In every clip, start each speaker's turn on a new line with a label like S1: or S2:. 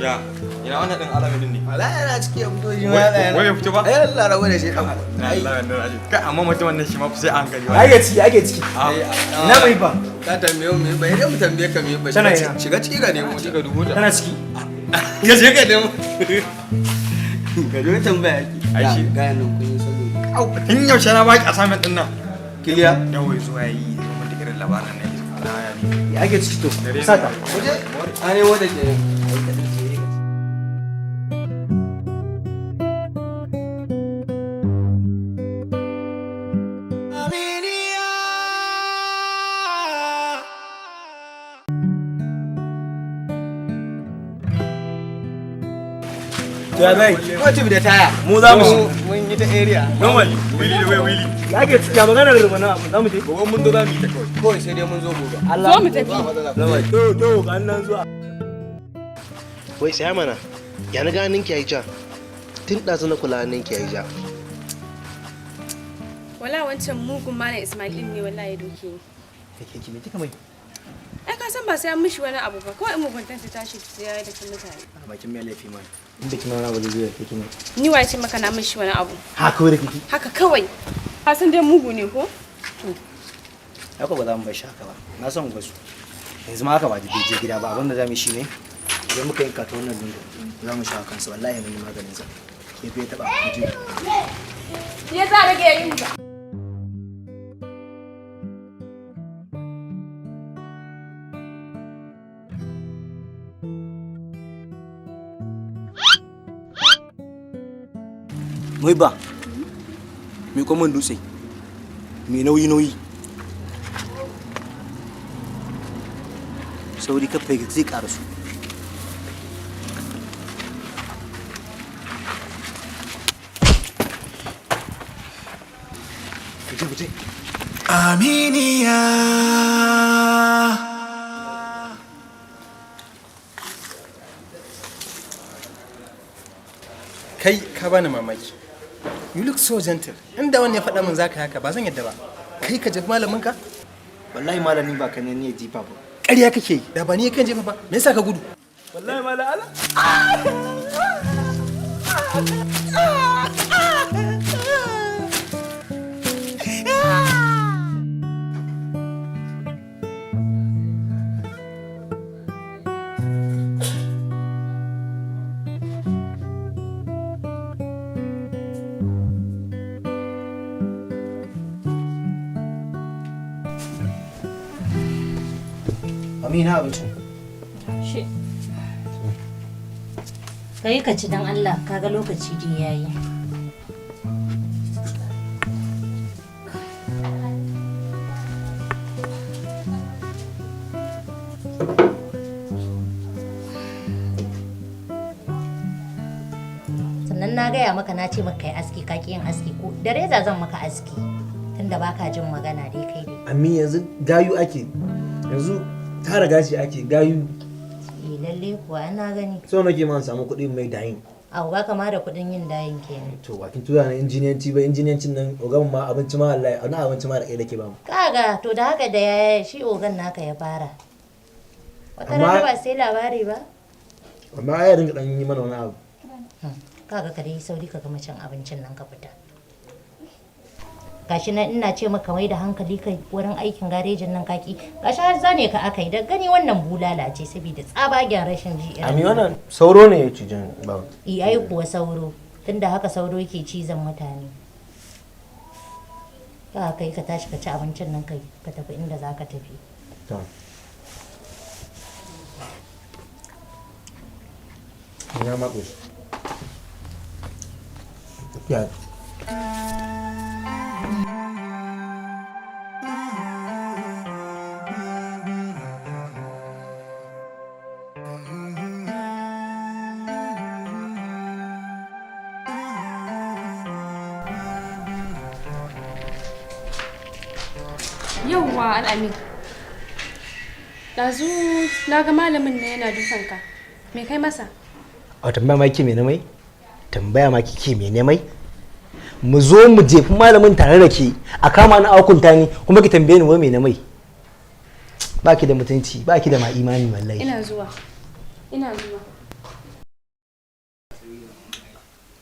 S1: Ya, ina wannan din alamin din ne?
S2: Wallahi yana ciki, ya fito shi ma.
S1: Wai bai fito ba?
S2: Ai Allah, rabu da shi dan.
S1: Allah, wannan raji. Kai, amma mutum wannan shi ma fa sai a hankali.
S3: Ake ciki, ake ciki. Ina mai ba?
S2: Ka tambaye mu ba, idan mu tambaye ka mu ba.
S3: Tana ina?
S2: Shiga ciki ka nemo.
S1: Shiga dubu ta.
S3: Tana ciki.
S2: Ka je ka nemo. Ka je tambaya ki.
S1: Ai shi-
S2: Ga nan kun yi saboda.
S1: Au, tun yaushe na baki assignment din nan?
S2: Kiliya.
S1: Yawai zuwa yi, zo mun da irin labarin nan. Na ya ne.
S3: Ya ake ciki to? Sata.
S2: Kuje. A nemo da ke.
S3: Ya zai?
S2: Ko tafi da taya.
S3: Mu za mu
S2: Mun yi ta area.
S3: Normal.
S1: Wili da wai wili.
S3: Ya ake ciki, ya maganar rumana abu za mu je.
S1: Gobe mun zo za mu yi ta kawai.
S2: Kawai sai dai mun zo gobe.
S3: Allah.
S4: Zo mu tafi.
S2: Ba matsala.
S3: Normal. To to, ga nan zuwa.
S5: Wai saya mana, ya na ganin ki yayi ja? Tun ɗazu na kula hannun ki yayi ja.
S4: Wala wancan mugun Malam Ismail din ne wallahi ya doke ni.
S3: Kake ki me kika mai?
S4: Ai ka san ba sai an mishi wani abu ba, kawai in muguntan ta tashi sai ya yi da mutane.
S3: A bakin mai laifi man. Inda kina wani abu zai zo ya kike mai.
S4: Ni waye ce maka na mishi wani abu?
S3: Ha, kawai da kike.
S4: Haka kawai. Ka san dai mugu ne ko?
S3: Haka ba za mu bar shi haka ba. Na son gwasu. Yanzu ma haka ba je gida ba, abin da za mu yi shine idan muka yanka ta wannan lungu za mu sha kansa, wallahi mun yi maganin sa. Ke bai taba mu je.
S4: Ya za rage yin ba.
S3: Mai ba. Mai kwaman dutse. Mai nauyi nauyi. Sauri kafa zai karasu. Fice fice.
S6: Aminiya.
S7: Kai ka bani mamaki. You look so gentle. Inda wani ya faɗa min zaka haka, ba zan yadda ba. Kai ka jefi malamin ka?
S3: Wallahi malami ba kan ne jifa ba.
S7: Ƙarya kake yi. Da ba ni kan jefa ba, me yasa ka gudu?
S3: Wallahi malam Allah. Amina, abincin.
S4: Shi.
S8: Kai ka ci dan Allah, kaga lokaci dai yayi. Sannan na gaya maka, na ce maka kai aski, ka ki yin aski, ko da reza zan maka aski, tunda baka jin magana dai kai dai.
S3: Ami, yanzu gayu ake. Yanzu tara gashi ake gayu.
S8: Eh, lalle kuwa na gani.
S3: So nake ma in samu kuɗi mai dayin.
S8: Abu ba kama da kuɗin yin dayin kenan.
S3: To bakin tura na injiniyanci ba, injiniyancin nan ogan ma abinci ma, wallahi na abinci ma da kai nake ba mu.
S8: Kaga, to da haka da yaya shi ogan naka ya fara. Wata
S3: Amma-
S8: rana ba sai labari ba.
S3: Amma ai ya dinga dan yi mana wani abu.
S8: Kaga, ka dai sauri ka gama cin abincin nan ka fita. Gashi nan ina ce maka mai da hankali kai wurin aikin garejin nan kaki. Gashi har zane ka aka yi, da gani wannan bulala ce saboda tsabagen rashin ji irin.
S3: Ami, wannan sauro ne ya cije ni ba.
S8: I ai kuwa sauro, tunda haka sauro yake cizon mutane. Ka kai ka tashi ka ci abincin nan kai ka tafi inda za ka tafi.
S3: To. Ina ma ƙoshi. Tafiya.
S4: Yauwa Al'amin. Ɗazu na ga malamin na yana dukan ka. Me kai masa?
S3: A tambaya ma kike me mai? Tambaya ma kike me mai? Mu zo mu jefi malamin tare da ke, a kama ni a hukunta ni, kuma ki tambaye ni wai me na mai? Ba ki da mutunci, ba ki da ma imani wallahi.
S4: Ina zuwa. Ina zuwa.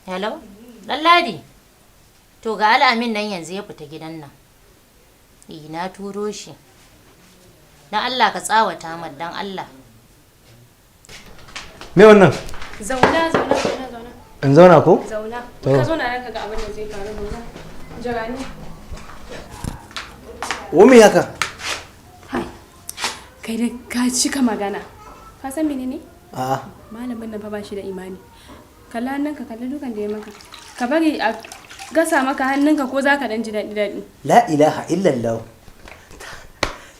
S8: Hello? Ɗanladi. To ga Al'amin nan yanzu ya fita gidan nan. Eh, na turo shi. Dan Allah ka tsawata mar, dan Allah.
S3: Me wannan?
S4: Zauna, zauna, zauna, zauna.
S3: In zauna ko?
S4: Zauna.
S3: To.
S4: Ka zauna nan ka ga abin da zai faru, zauna. Jira ni.
S3: Wo, me haka?
S4: Kai da ka cika magana. Ka san menene?
S3: A'a.
S4: Malamin nan fa ba shi da imani. Kalla hannunka, kalli dukan da ya maka. Ka bari a gasa maka hannunka ko za ka dan ji daɗi daɗi.
S3: La ilaha illallah.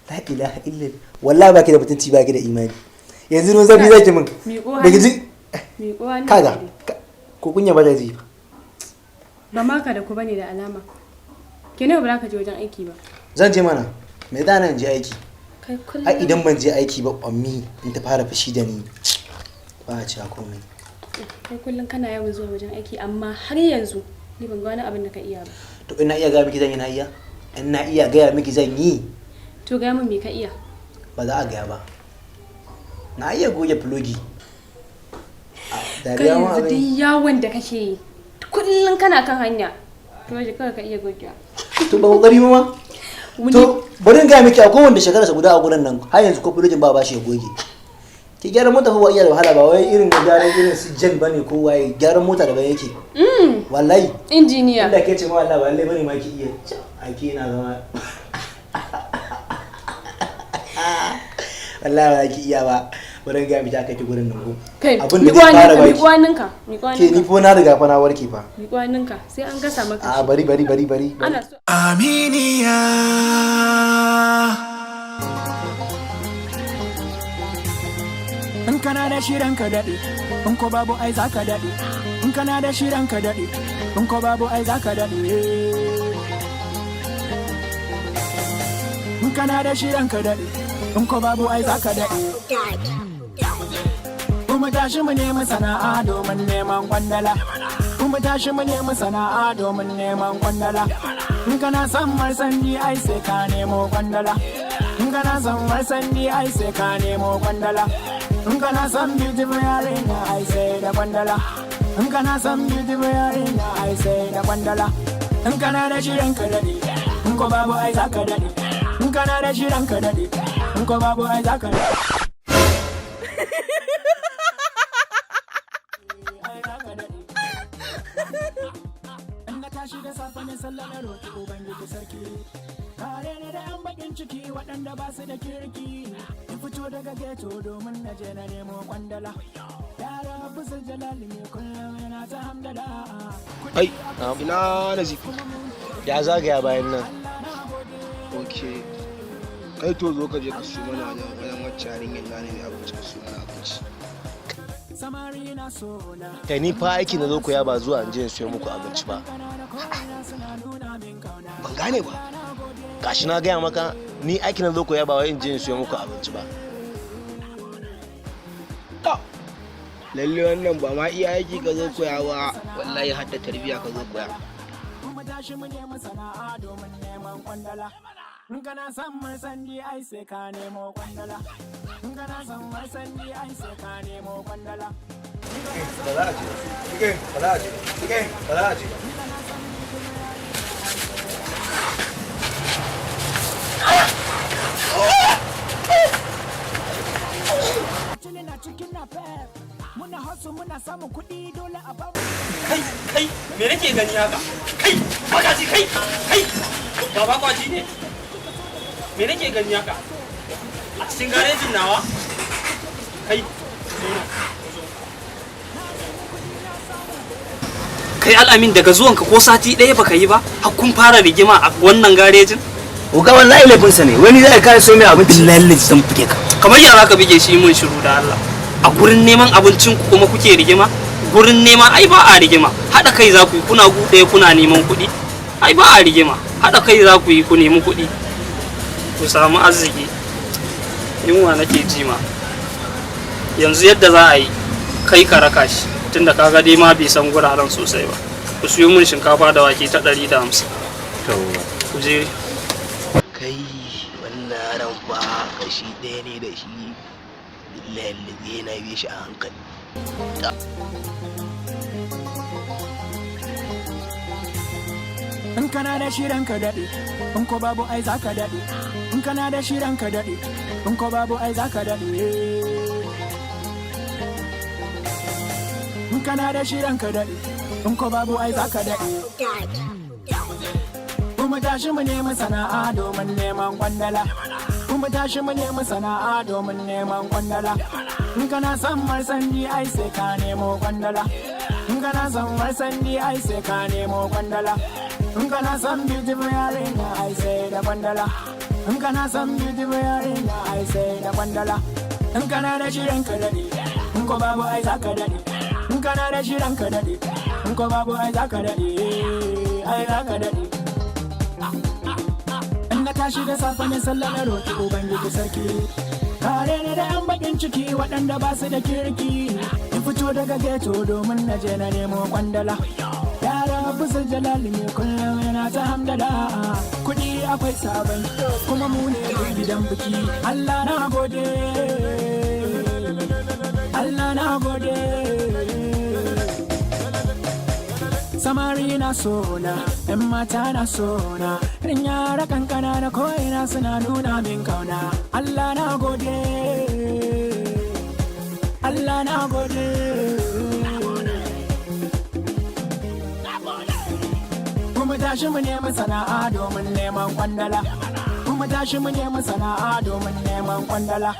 S3: La ilaha illallah. Wallahi baki da mutunci, baki da imani. Yanzu ruwan zafi zaki min.
S4: Miƙo
S3: Baki ji
S4: hannu. Miƙo hannu.
S3: Kaga. Ko kunya ba ta ji ba.
S4: Ba maka da ku bane da alama. Kenan ba za ka je wajen aiki ba.
S3: Zan je mana. Me da nan je aiki?
S4: Kai kullum.
S3: Ai idan ban je aiki ba, ummi in ta fara fushi da ni, ba a cewa komai.
S4: Kai kullum kana yawan zuwa wajen aiki, amma har yanzu ni ban ga wani abin da ka iya ba.
S3: To ina iya gaya miki zan yi, na iya? In na iya gaya miki zan yi.
S4: To gaya min me ka iya.
S3: Ba za a gaya ba. Na iya goge fulogi.
S4: Kai
S3: Dariya ma
S4: yanzu
S3: abin.
S4: duk yawon da kake yi, kullum kana kan hanya. To waje kawai ka iya gogewa.
S3: To ba kokari ba ma. To bari in gaya miki, akwai wanda shekararsa guda a gurin nan, har yanzu ko fulogin ba ba shi ya goge. Ki gyaran mota fa ba iya da wahala ba, wai irin gyaran irin su jan bane ko waye, gyaran mota daban yake. Wallahi.
S4: Injiniya.
S3: Inda ke ce ma wallahi ba lallai bane ma ki iya. Aiki yana zama. Wallahi ba ki iya ba. Bari in gaya miki, aka ki gurin nan ko.
S4: Kai,
S3: Abin da
S4: miƙo
S3: zai fara
S4: hannunka,
S3: baki.
S4: miƙo hannunka, miƙo
S3: Ke ni
S4: hannunka.
S3: fa na riga fa na warke fa.
S4: Miƙo hannunka, sai an gasa maka.
S3: A bari, bari, bari, bari.
S4: Ana so.
S6: Aminiya.
S9: In kana da shi ranka daɗe, in ko babu ai za ka daɗe. In kana da shi ranka daɗe, in ko babu ai za ka daɗe. In kana da shi ranka daɗe, in ko babu ai za ka daɗe. Kuma tashi mu nemi sana'a domin neman kwandala. Kuma tashi mu nemi sana'a domin neman kwandala. In kana son marsandi ai sai ka nemo kwandala. In kana son marsandi ai sai ka nemo kwandala. In kana son beautiful yarinya ai sai da kwandala. In kana son beautiful yarinya ai sai da kwandala. In kana da shi ranka daɗe, in ko babu ai za ka daɗe. In kana da shi ranka daɗe, in ko babu ai za ka daɗe. In na tashi da safe ne sallah na roƙi Ubangiji sarki. Kare ni da 'yan bakin ciki waɗanda ba su da kirki. In fito daga ghetto domin na je na nemo kwandala. Yara Abu Jalali ne kullum yana ta hamdala.
S5: Ai, ina Nazifi?
S3: Ya zagaya bayan nan.
S5: Ok. Kai, to zo ka je ka siyo mana wajen wacce yarinyar na ne mai abinci, ka siyo mana abinci.
S9: Samari na so na.
S5: Kai, ni fa aiki na zo koya, ba zuwa in je in siyo muku abinci ba. Ban gane ba. Gashi na gaya maka, ni aiki na zo koya, ba wai in je in siyo muku abinci ba.
S10: Lalle wannan ba ma iya aiki ka zo koya ba, wallahi har da tarbiyya ka zo koya.
S9: Kuma tashi mu nemi sana'a domin neman kwandala. In kana son marsandi ai sai ka nemo kwandala. In kana son marsandi ai sai ka nemo kwandala.
S1: Ba za a ce ba. Ba za a ce ba. Ba za a ce ba.
S9: Tuni na cikin na pep. Muna hustle, muna samun kuɗi, dole a bamu.
S2: Kai, kai, me nake gani haka? Kai, magaji, kai, kai, baba kwaji ne. Me nake gani haka a cikin garejin nawa? Kai, zo nan, zo. Kai Al'amin, daga zuwanka ko sati ɗaya baka yi ba har kun fara rigima a wannan garejin.
S3: Oga, wallahi laifinsa ne. Wani zai kare so mai abinci, lalle zan buge ka.
S2: Kamar yara ka bige shi? Mun shiru da Allah. A gurin neman abincin ku kuma kuke rigima? Gurin nema ai ba a rigima. Haɗa kai za ku yi, kuna gu ɗaya kuna neman kuɗi. Ai ba a rigima. Haɗa kai za ku yi ku nemi kuɗi, ku samu arziki. Yunwa nake ji ma. Yanzu yadda za a yi, kai ka raka shi, tunda kaga dai ma bai san guraren sosai ba. Ku siyo mun shinkafa da wake ta 150. Ku je.
S10: Kai, wannan yaron fa kashi ɗaya ne da shi. Billahi lazi na bi shi a hankali.
S9: In kana da shi ranka daɗe, in ko babu ai za ka daɗe. In kana da shi ranka daɗe, in ko babu ai za ka daɗe. In kana da shi ranka daɗe, in ko babu ai za ka daɗe. Kuma tashi mu nemi sana'a domin neman kwandala. Kuma tashi mu nemi sana'a domin neman kwandala. In kana son marsandi ai sai ka nemo kwandala. In kana son marsandi ai sai ka nemo kwandala. In kana son beautiful yarinya ai sai da kwandala. In kana son beautiful yarinya ai sai da kwandala. In kana da shi ranka daɗe, in ko babu ai za ka daɗe. In kana da shi ranka daɗe, in ko babu ai za ka daɗe. Ai za ka daɗe. In na tashi da safe ne sallah na roƙi Ubangiji sarki. Kare ni da yan bakin ciki waɗanda ba su da kirki. In fito daga ghetto domin na je na nemo kwandala. Yara bisa jalali ne kullum yana ta hamdala. Kuɗi akwai sabon kuma mu ne gidan biki. Allah na gode. Allah na gode. Samari na sona, ‘yan mata na sona, ‘yan yara kankana na ko'ina suna nuna min kauna. Allah na gode, Allah na gode. Kuma tashi mu nemi sana'a domin neman kwandala. Kuma tashi mu nemi sana'a domin neman kwandala.